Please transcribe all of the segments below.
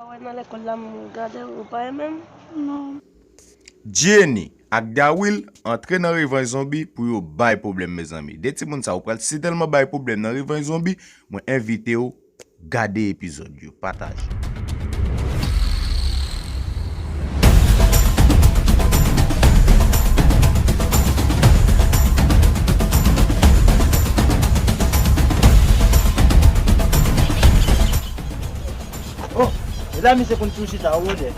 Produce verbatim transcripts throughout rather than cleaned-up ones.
Wè nan lekòl la m gade ou pa renmen m? Non. Jenny ak Dawil antre nan Revanj Zonbi pou yo bay pwoblèm, mezanmi. De timoun sa yo pral si tèlman bay pwoblèm nan Revanj Zonbi, mwen envite w gade epizòd yo, pataje. Oh, e la misye konn tou chita, ou wè.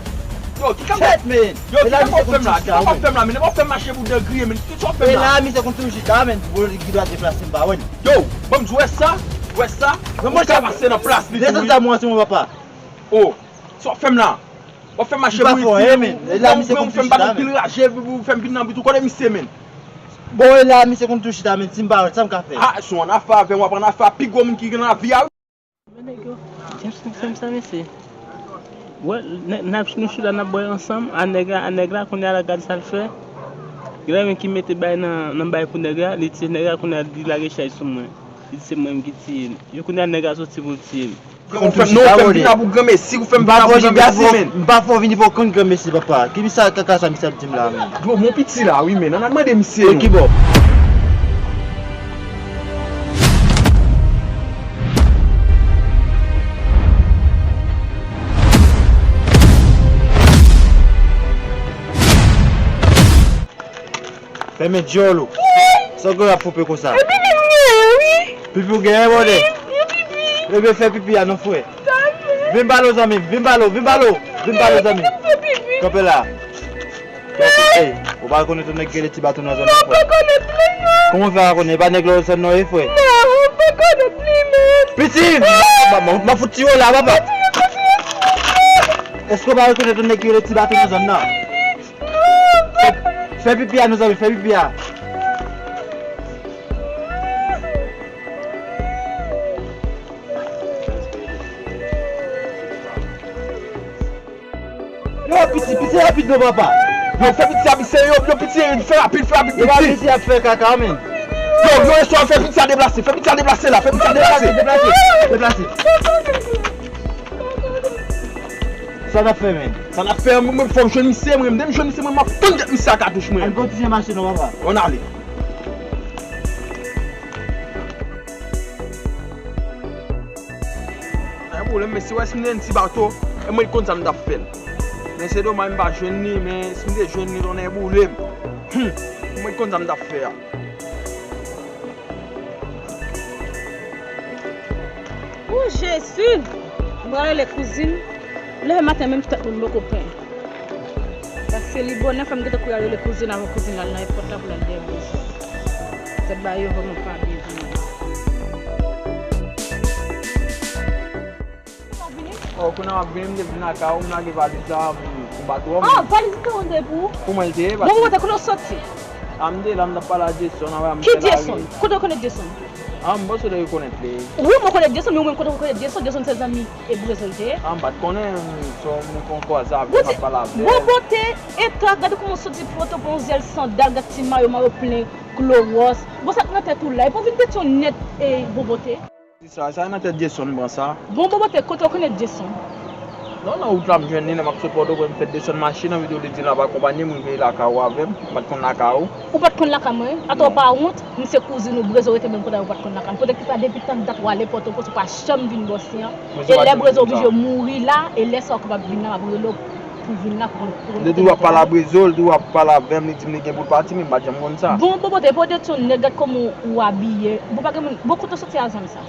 Yo, ki kanpe? Shit, man. Yo, ki kanpe w ap fè m la? Ki kanpe w ap fè m la, men? Ou ap fè m mache bouda griye, men. Ki sa w ap fè m la? E la misye konn tou chita, men. Pou li ki dwa deplase m pa wè l. Yo, ban m di w wè sa, wè sa. Ou ka pase nan plas li tou, wi. Desann sa mwen sou mwen, papa. Oh, sa w ap fè m la? W ap fè m mache bouda griye, men. E la misye konn tou chita, men. Ou fè m pa gen pil raje, ou fè m vin nan bit ou, kote misye, men? Bon, e la misye konn tou chita, men. Si m pa wè l, sa m ka fè? Ah, si w ann afè avè m, w ap ann afè a pi gwo moun ki gen nan lavi a, wi. Men nèg yo, James konn fè m sa, mesye. Wè, nè-, n ap, nou chita, n ap bwè ansanm, a nèg la, a nèg la, kounye a la, gad sa l fè. Gen lè menm ki mete bay nan, nan bay pou nèg la, li tiye nèg la, kounye a, li lage chay sou mwen. Li di se mwen menm ki tiye l. Yo, kounye a, nèg la soti pou l tiye m. Ou fè m, non, ou fè m vin la pou granmesi, ou fè m vin la pou granmesi, men. M pa fè w vini pou okenn granmesi, papa. Ki misye kaka sa misye ap di m la, men? Yo, mon piti la, wi, men. Ann al mande misye, non. Ki bò? Fèmen dyòl ou. Sa w gen ap koupe konsa? E pipi m genyen, wi. Pipi w genyen, bòdè? Wi, wi, pipi. Ebyen, fè pipi a non, frè. Vin pale w, zanmi m. Vin pale w, vin pale w. Vin pale w, zanmi m. Kanpe la. Kanpe, ey, ou pa rekonèt yon nèg ki rele Ti Bato nan zòn nan, frè? Non, m pa rekonèt li, non. Kòman w fè pa rekonèt? E pa nèg la w sèl non, e, frè? Non, m pa rekonèt li, men. Piti! M ap fout tiye w la, papa. Èske w pa rekonèt yon nèg ki rele Ti Bato nan zòn nan? Fè, fè pipi a, mezanmi, fè pipi a. Yo, piti, piti rapid non, papa. Yo, fè piti a, piti, yo, yo, piti, fè rapid, fè rapid, piti. Piti ap fè kaka, men. Yo, yo, fè piti a deplase, fè piti a deplase la, fè piti a deplase. Deplase, deplase, deplase. Sa n ap fè, men? Sa n ap fè, mwen, mwen, fò m jwenn misye, mwen, menm jwenn misye, mwen, m ap tann tèt misye a katouch, mwen. Ann kontinye mache non, papa. Ann ale. Tonnè boule m, men si w wè si m te jwenn Ti Bato, e mwen konn sa m t ap fè l. Men se domaj m pa jwenn li, men si m te jwenn li, tonnè boule m. Hum, mwen konn sa m t ap fè a. O Jezi! Mwen rele kouzin. Leve maten, menm tèt mwen m poko penyen. Paske li bonè, fò m gentan kouri al rele kouzin avan kouzin al nan èpòt la pou l al dèyè bozo. Tèt bagay yo vrèman pa byen vini. Oh, kounye a m ap vini, m te vin lakay ou, m lage valiz la, m, m bat ou. Ah, valiz ou te konn te pou ou? Pou mwen l te ye, bon, bon, bon, kote w soti? Ah, m te la, m t ap pale a Jason, avè m fè lari. Ki Jason? Kote w konn Jason? Ah, m panse w te rekonèt li. Wi, mwen konn Jason, men ou menm kote w konn Jason? Jason se zanmi e Brezil te ye? Ah, m pa t konnen, m, se yon moun kon kwaze avè m, m ap pale avè l. Bon, bote, eta, gade kòman w soti Pòtoprens, zyèl sandal, gad ti mayo, mayo plen klowòs. Bon, sa k nan tèt ou la? Epi w vin Petyonèt, e, bon, bote. Sa, sa nan tèt Jason pran sa. Bon, Bobote, kote w konn Jason? Non, nan wout la m jwenn li, lè m ap sot Pòtoprens, m fè desann machin, anvi tou li di l ap akonpanye m, rive lakay ou avè m, m pa t konn lakay ou. Ou pa t konn lakay mwen? Atò w pa wont, m se kouzin ou, Brezo rete menm kote a, ou pa t konn lakay m. Poutèt ki sa, depi tann dat w ale Pòtoprens, ou pa janm vin bò si an. E lè Brezo oblije mouri la, e lè sa w kapab vin la, m ap rele w pou vin la, pou, pou. Li di w ap pale a Brezo, li di w ap pale avè m, li di m li gen pou l pati, men m pa t janm konn sa. Bon, Bobote, epi w de ti yon nèg, gad kòman w abiye. Bon, pa gen moun, bon, kote w soti a zanmi sa?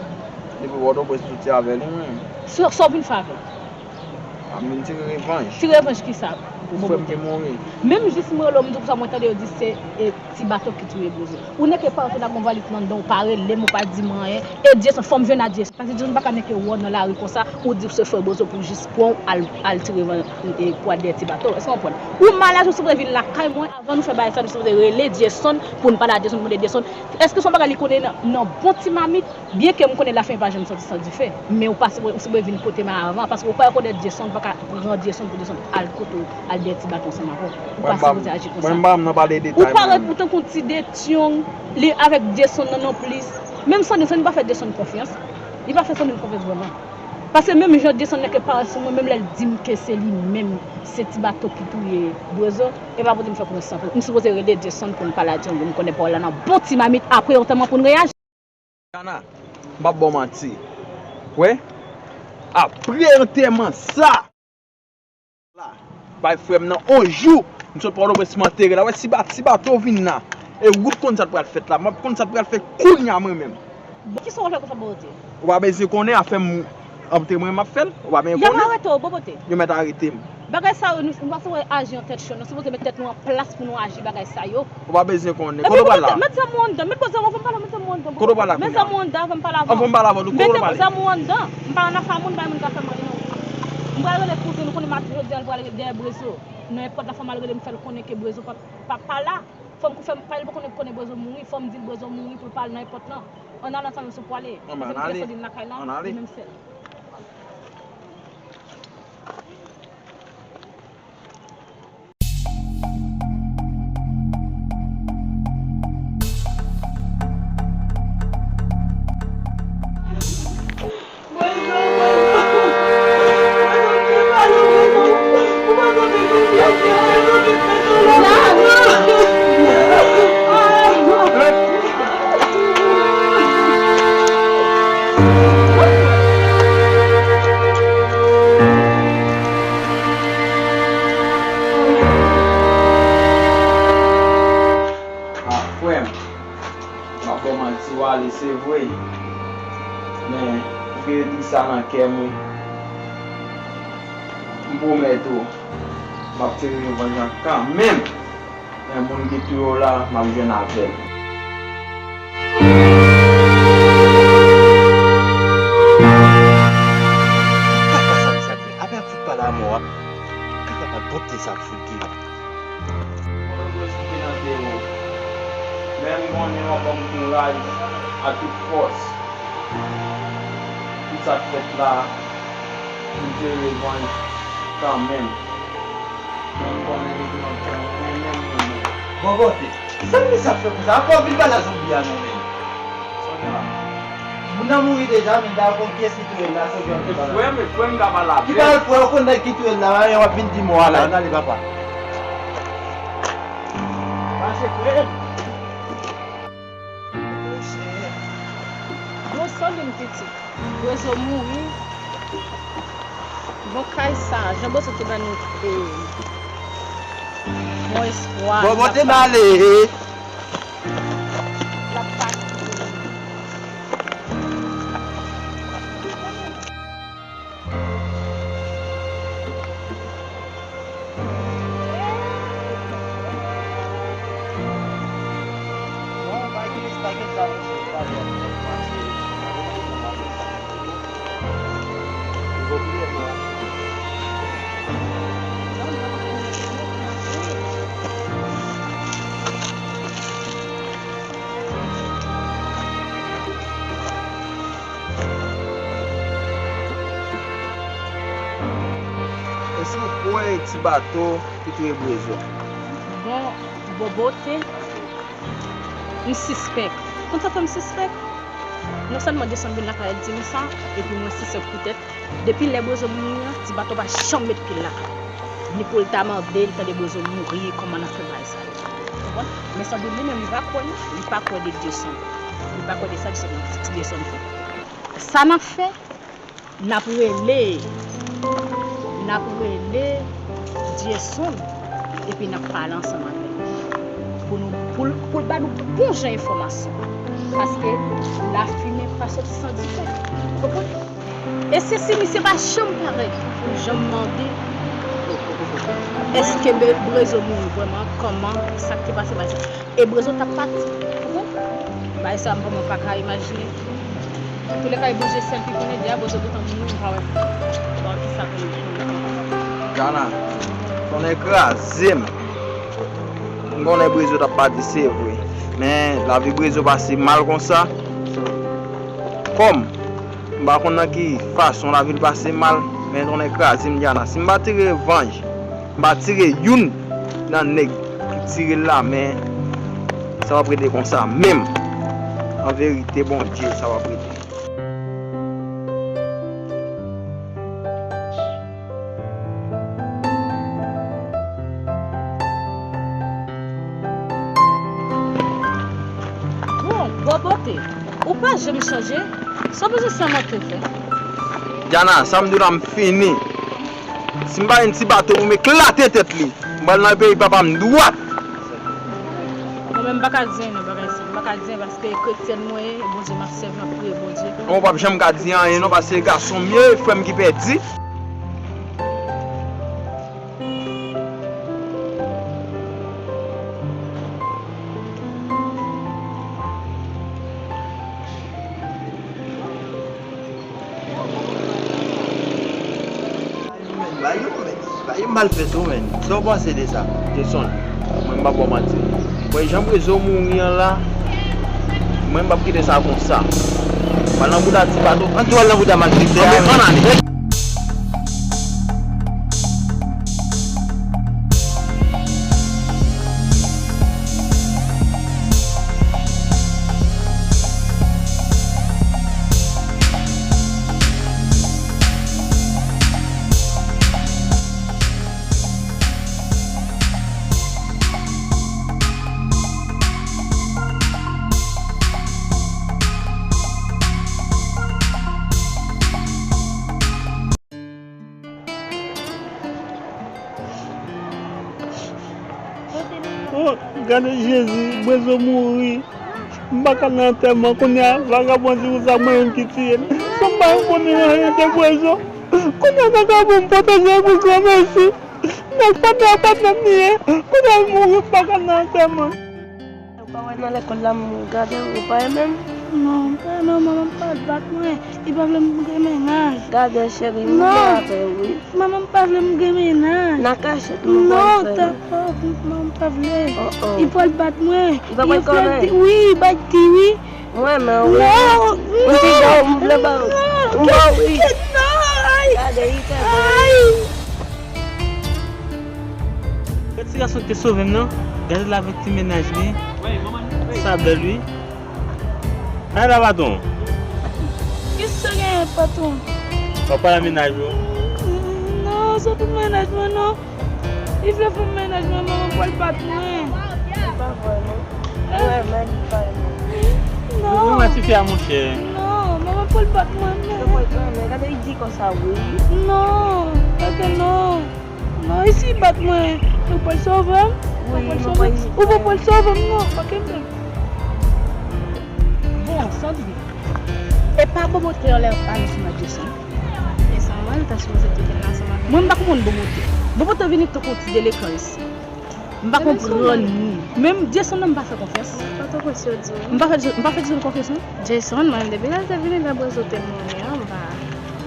Depi Pòtoprens m soti avè li, wi. Sa, sa w vin fè avè l? A, m vin tire revanj. Tire revanj kisa? Pou frè m ki mouri. Menm jis m rele w, m di w konsa, mwen tande yo di se, e, Ti Bato ki touye Bozo. Ou nèke pa rantre nan gon valis nan dan, ou pa rele m, ou pa di m anyen. E Jason, fò m jwenn a Jason. Paske Jason pa ka nèke wè w nan lari konsa, ou di w se frè Bozo pou jis pran w al, al tire revanj, e, pou al dèyè Ti Bato. Èske w konprann? Ou malad, ou sipoze vin lakay mwen. Avan nou fè bagay sa, nou sipoze rele Jason pou n pale a Jason, pou mande Jason. Èske se yon bagay li konnen nan, nan bon ti mamit? Byenke m konnen lafimen pa janm sòti san dife, men ou pa sipo-, ou sipoze vin kote m avan, paske ou pa rekonèt Jason, ou pa ka pran Jason pou Jason al kote w, al dèyè Ti Bato ansanm avè w. Ou pa sipoze aji konsa. Mwen, m pa, m pa nan pale detay, mwen. Ou parèt ou tankou ti detyong, li avèk Jason nan nonplis. Menm Sandrine, Sandrine pa fè Jason konfyans. Li pa fè Sandrine konfyans vrèman. Paske menm jan Jason nèk pa sou mwen, menm lè l di m ke se li menm, se Ti Bato ki touye Brezo, e pa pote m fè konesans. M sipoze rele Jason pou m pale a Django, m konnen pawòl la nan bon ti mamit, apre antèman pou n reyaji. Jana, m p ap ba w manti. Wè, apre antèman sa, la, bay frè m nan on jou, m sot Pòtoprens m antere la. Wè, si ba, Ti Bato vin la, e ou t konn sa t pral fèt la. M ap konn sa t pral fèt kounye a mwen menm. Bon, kisa w fè konsa Bobote? Ou pa bezwen konnen afè m antre mwen m ap fè l. Ou pa bezwen konnen. Y ap arete w, Bobote. Yo mèt arete m. Bagay sa yo, nou, nou pa sipoze aji an tèt cho, nou sipoze met tèt nou an plas pou nou aji bagay sa yo. Ou pa bezwen konnen. Kote w pral la? Met zam ou anndan, met bon zam ou, fè m pale, met zam ou anndan. Kote w pral la kounye a? Met zam ou anndan, fè m pale avè w. Kote w pral la avè w? Kote w pale? Met zam ou anndan, m pa nan afè moun, bay moun ka fè m anyen non. M pral rele kouzen nou, konnen maten jodi a l pral dèyè Brezo. Nan enpòt la fò m al rele m fè l konnen ke Brezo pa, pa, pa la. Fò m fè m pale l pou konnen, konnen Brezo mouri, fò m di l Brezo mouri pou l pa al nan enpòt lan. Ann al ansanm sou pwale. Paske m te desann lakay lan, li menm sèl. Ah, frè m, m ap ba w manti, w ale, se vre. Men, m gentan di sa nan kè m, wi. M pwomèt ou, m ap tire revanj lan kanmenm. Men moun ki touye w la, m ap jwenn avè l. Kaka sa misye ap fè. Apre ap fout pale a mò a. Kaka pa Bobote sa ap fout di la. Pòtoprens ki te nan tèren. Men m konnen w ap ban m kouraj a tout fòs. Pou sa k fèt la, m tire revanj kanmenm. Men m konnen depi lontan, mwen menm, mwen menm. Bobote, sa misye ap fè konsa? Apa w vin pale a zonbi a non, men? Sonya. Moun nan mouri deja, men dayè konn kiyès ki touye l la, se John ki pale. E frè m, e frè m ka pale avè l. Ki pale frè, ou konn nèg ki touye l la, men w ap vin di mò a la, ann ale papa. Mache frè m. Bon, Sandrine pitit, Brezo mouri. Bon, kay sa, jan Brezo te ban nou, e, yon espwa. Bon, bon, te m ale. L ap pati. Èske w kwè Ti Bato ki touye Brezo? Bon, Bobote, m sispèk. Konn sa fè m sispèk? Non sèlman Jason vin lakay la di m sa, epi mwen sispèk poutèt depi lè Brezo mouri an, Ti Bato pa janm met pye l lakay li. Ni pou l ta mande l tande Brezo mouri, kòman n ap fè bagay sa yo. Ou konprann? Men Sandrine li menm, li pa kwè non. Li pa kwè de Jason. Li pa kwè de sa Jason, Jason fè. Sa n ap fè, n ap rele, n ap rele Jason, epi n ap pale ansanm avè l. Pou nou, pou l, pou l ba nou bon jan enfòmasyon. Paske lafimen pa soti san dife. Ou konprann? E se si misye pa janm parèt, pou l janm mande, èske Be-, Brezo mouri vrèman, kòman, sa k te pase, bagay sa. E Brezo t ap pati. Ou konprann? Bagay sa, m vrèman pa ka imajine. Antoulèka, e Bondye sèl ki konnen, deja Brezo gentan mouri, m pa wè bò kisa pou nou. Jana, tonnè kraze m. M konnen Brezo t ap pati, se vre. Men, lavi Brezo pase mal konsa. Kòm, m pa konn nan ki fason lavi l pase mal, men tonnè kraze m, Jana. Si m pa tire revanj, m pa tire youn nan nèg ki tire l la, men sa p ap rete konsa menm. An verite, Bondye, sa p ap rete. Je m chanje. Sa w bezwen sa m antre fè? Diana, sa m di w la, m fini. Si m pa jwenn ti bato pou m eklate tèt li, m pral nan peyi papa m dwat. Mwen menm, m pa ka di anyen nan bagay sa. M pa ka di anyen paske e kretyèn mwen ye, e Bondye m ap sèvi, m ap priye Bondye. Mwen p ap janm ka di anyen non, paske se gason m ye, frè m ki pèdi. Ba yo, men, ba yo malfètè, men. Sa w panse de sa? Jason, mwen m p ap ba w manti. Mwen, jan prezo mouri an la, mwen m p ap kite sa konsa. Pral nan bouda ti bato. Ann tou al nan bouda malfektè a, men. Ann ale. Oh, gade Jezi, Bwenzo mouri. M pa ka nan antèman kounye a, vagabon di konsa mwen menm ki tiye l. San m pa konnen anyen de Bwenzo. Kounye a vagabon m pwoteje pou granmesi. Nèg pa nan apatman m li ye. Kounye a l mouri, m pa ka nan antèman. Ou pa wè nan lekòl la m gade ou pa renmen m? Non, m pa renmen w, manman m pa t bat mwen. Li pa vle m gen mennaj. Gade cheri, m vle avè w wi. Manman m pa vle m gen mennaj. Nan kachèt m pral fè. Non, dakò, manman m pa vle. Oh, oh. Li pral bat mwen. Li pa pral kòmè? Wi, li bay di wi. Mwen menm wi. Non, non. M vle ba w. M ba w wi. Non, ay. Gade, li fè bèl. Ay. Gad ti gason ki te sove m nan. Gad l avèk ti mennaj li. Sa bèl wi. Ay la, patwon. Kisa w genyen, patwon? W ap pale a mennaj ou? Non, se pou mennaj mwen non. Li vle fè mennaj mwen, manman pral bat mwen. Li pa vre non. Mwen menm li pa renmen. Non. Ou wè tifi a monchè. Non, manman pral bat mwen non. Yo pral bat mwen. Gade li di konsa wi. Non, gade non. Non, e si bat mwen, nou pral sove m? Wi, nou pral sove m. Ou pa pral sove m non, pa kenbe m. Bon, Sandrine, e pa bon mote anlè pale sou mwen Jason? Jason, mwen, li ta sipoze te gen ansanm avèk mwen. Mwen, m pa konprann bon mote. Bon mote vini tankou ti delenkan isi. M pa konprann li. Menm Jason nan, m pa fè konfyans. Pòtoprens yo di w. M pa fè, m pa fè Jason konfyans non. Jason, mwen, depi lè l te vini, lè Bwenzo te mouri an, m pa,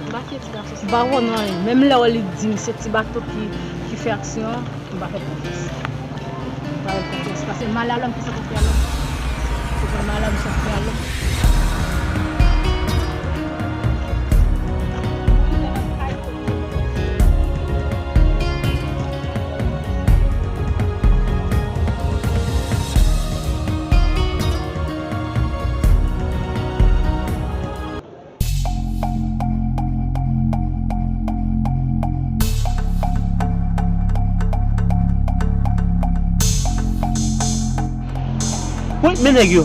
m pa fye ti gason sa. M pa konnen anyen. Menm lè w li di m se ti bato ki, ki fè aksyon an, m pa fè l konfyans. M pa fè l konfyans. Paske malalòm ki sa konfyans la. Se pa malalòm sa konfyans la. Woy, men nèg yo.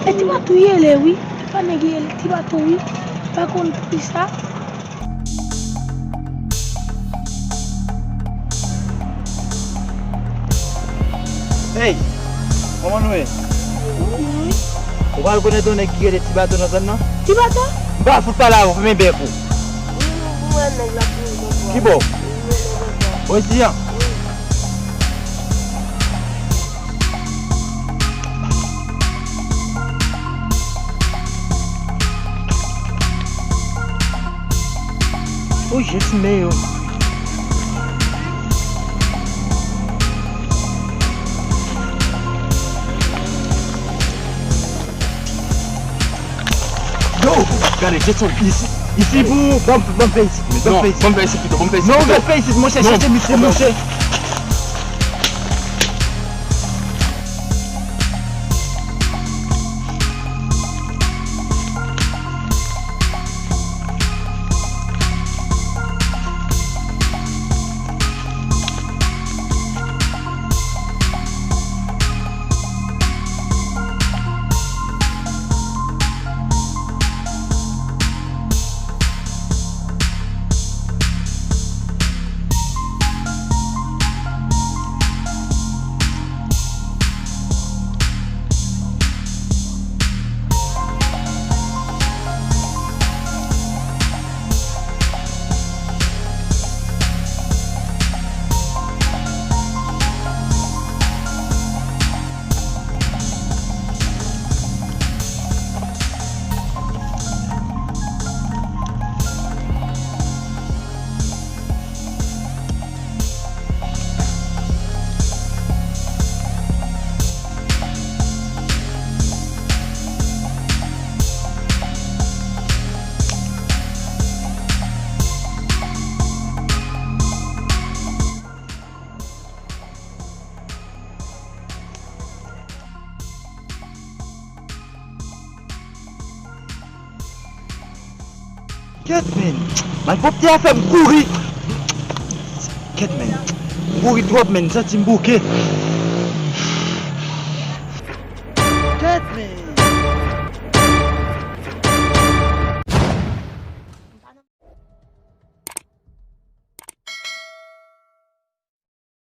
E ti bato ye le wi. Pa nèg ye le, ti bato wi. Pa konn poukisa. Hey, kòman nou ye? Ou pa rekonèt yon nèg ki rele Ti Bato nan zòn nan? Ti Bato? M pa fout pale avè w, fèmen bèk ou. Ki bò? Oziyan. Ou jis men yo. Yo, gade, Jason, isi, isi pou, ban m, ban m fè isi, ban m fè isi. Non, ban m fè isi pito, ban m fè isi pito. Non, ban m fè isi, monchè, chèche misye, monchè. Kèt, men. Malpwòpte a fè m kouri. Kèt, men. M kouri twòp, men. M santi m bouke. Kèt, men.